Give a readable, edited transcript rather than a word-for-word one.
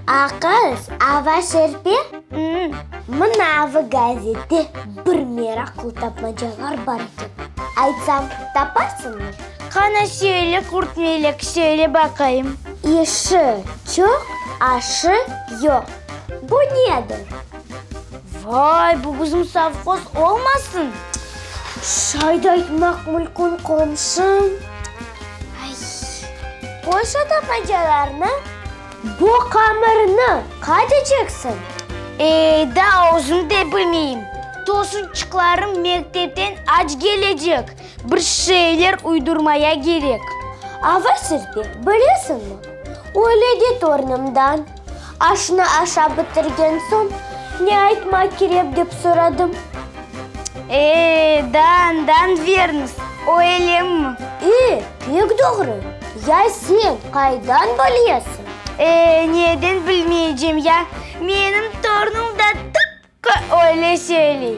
Aqız, ava şerpe? Mınavı gazette bir meraqlı tapmacalar bar eken. Aytsam, taparsıñmı? Qana söyle, Qurtmelek, söyle baqayım. İşi çoq, aşı yoq. Bu nedir? Vay, bu bizim sovhoz olmasın? Şay da aytmaq mülkün, qomşum. Ay, qoy şu tapmacalarnı. Bu qamırnı qaydeceksiñ? Ey, daa özüm de bilmeyim. Tosunçıqlarım mektepten aç kelecek. Bir şeyler uydurmaya kerek. Ava Serpe, bilesiñmi, öyle de torunımdan aşnı aşap bitirgen soñ ne aytmaq kerek dep soradım. E, daa andan verniz, öylemi? E, pek doğru. Ya sen qaydan bilesiñ? E, neden bilmeycem ya? Menim torunım da tıpqı öyle söyley.